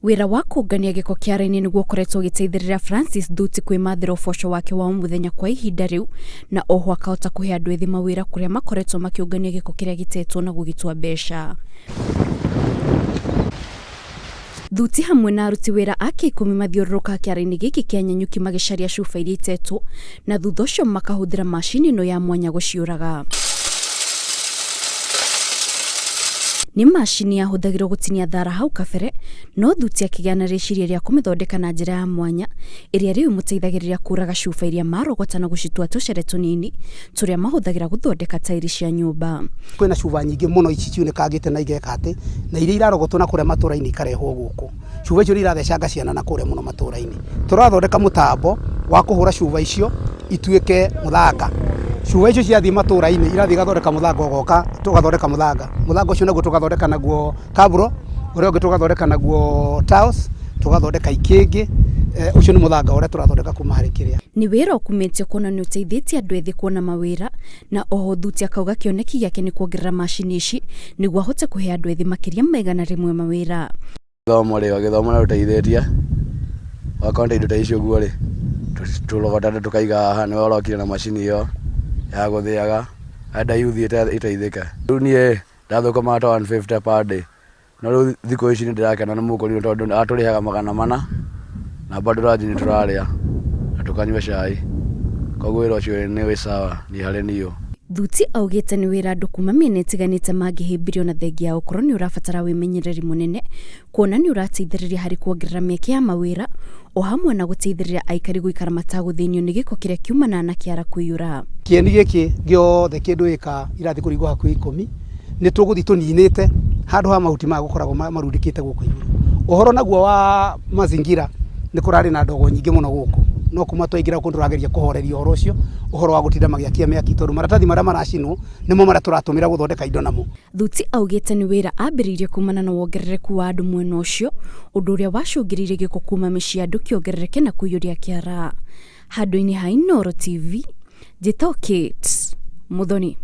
Wĩra wa kũngania gĩko kĩara-inĩ nĩguo ũkoretwo ũgĩteithĩrĩria Francis Thuti kwĩmathĩra ũboco wake wa o mũthenya kwa ihinda rĩu na oho akahota kũhe andũ ethĩ mawĩra kũrĩa makoretwo makĩũngania gĩko kĩrĩa gĩtetwo na gũgĩtua mbeca. Thuti hamwe na aruti wĩra ake ikũmi mathiũrũrũkaga kĩara-inĩ gĩkĩ kĩa Nanyuki magĩcaria cuba iria itetwo na thutha ũcio makahũthĩra macini ĩno ya mwanya gũciũraga. Nĩ macini yahũthagĩrwo gũtinia thara hau kabere, no Thuti akĩgĩa na rĩciria rĩa kũmĩthondeka na njĩra ya mwanya ĩrĩa rĩu ĩmũteithagĩrĩria kũraga cuba iria marogota na gũcitua tũcere tũnini tũrĩa mahũthagĩra gũthondeka tairi cia nyũmba. Kwĩna cuba nyingĩ mũno ici ciunĩkangĩte na igeka atĩ, na iria irarogotwo na kũrĩa matũra-inĩ ikarehwo gũkũ. Cuba icio nĩ irathecanga ciana na kũrĩa mũno matũra-inĩ. Tũrathondeka mũtambo wa kũhũra cuba icio ituĩke mũthanga. Cuba icio ciathiĩ matũra-inĩ irathiĩ igathondeka mũthanga ũgoka tũgathondeka mũthanga. Mũthanga ũcio naguo tũgathondeka naguo kaburo, ũrĩa ũngĩ tũgathondeka naguo tiles, tũgathondeka ikĩngĩ, ũcio nĩ mũthanga ũrĩa tũrathondeka kuma harĩ kĩrĩa. Nĩ wĩra ũkumĩtio kuona nĩ ũteithĩtie andũ ethĩ kuona mawĩra na oho Thuti akauga kĩoneki gĩake nĩ kuongerera macini ici nĩguo ahote kũhe andũ ethĩ makĩria ma 100 mawĩra. Gĩthomo rĩ, gĩthomo no gĩteithĩtie, wakorwo ta indo ta ici ũguo rĩ, tũrogotaga tũkaiga haha nĩwe ũrokire na macini ĩyo ya gũthĩaga, enda yuthi ĩteithĩke. Rĩu niĩ ndathũkũmaga ta 150 per day, no rĩu thikũ ici nĩ ndĩrakena nĩ mũkũrinũ tondũ atũrĩhaga 400 na bado ranji nĩ tũrarĩa na tũkanyua cai, koguo wĩra ũcio nĩ wĩ sawa niĩ harĩ niĩ. Thuti augĩte nĩ wĩra andũ kuma mĩena ĩtiganĩte mangĩhĩmbĩrio na thengia ya gũkorwo nĩ ũrabatara wĩmenyereri mũnene kuona nĩ ũrateithĩrĩria harĩ kuongerera mĩeke ya mawĩra o hamwe na gũteithĩrĩria aikari gũikara matagũthĩnio nĩ gĩko kĩrĩa kiumanaga na kĩara kũiyũra. Kĩeni gĩkĩ gĩothe kĩndũ ĩka irathiĩ kũringwo hakuhĩ ikũmi, nĩ tũgũthiĩ tũninĩte handũ ha mahuti maya gũkoragwo marundĩkĩte gũkũ igũrũ. Ũhoro naguo wa mazingira nĩ kũrarĩ na ndogo nyingĩ mũno gũkũ, no kuma twaingĩra gũkũ nĩ tũrageria kũhoreria ũhoro ũcio, ũhoro wa gũtinda magĩakia mĩaki tondũ maratathi marĩa maracinwo nĩmo marĩa tũratũmĩra gũthondeka indo namo. Thuti augĩte nĩ wĩra ambĩrĩirie kumana na wongerereku wa andũ mwena ũcio, ũndũ ũrĩa wacũngĩrĩirie gĩko kuma mĩciĩ ya andũ kĩongerereke na kũiyũria kĩara. Handũ-inĩ ha Inooro TV, njĩtagwo Kate Muthoni.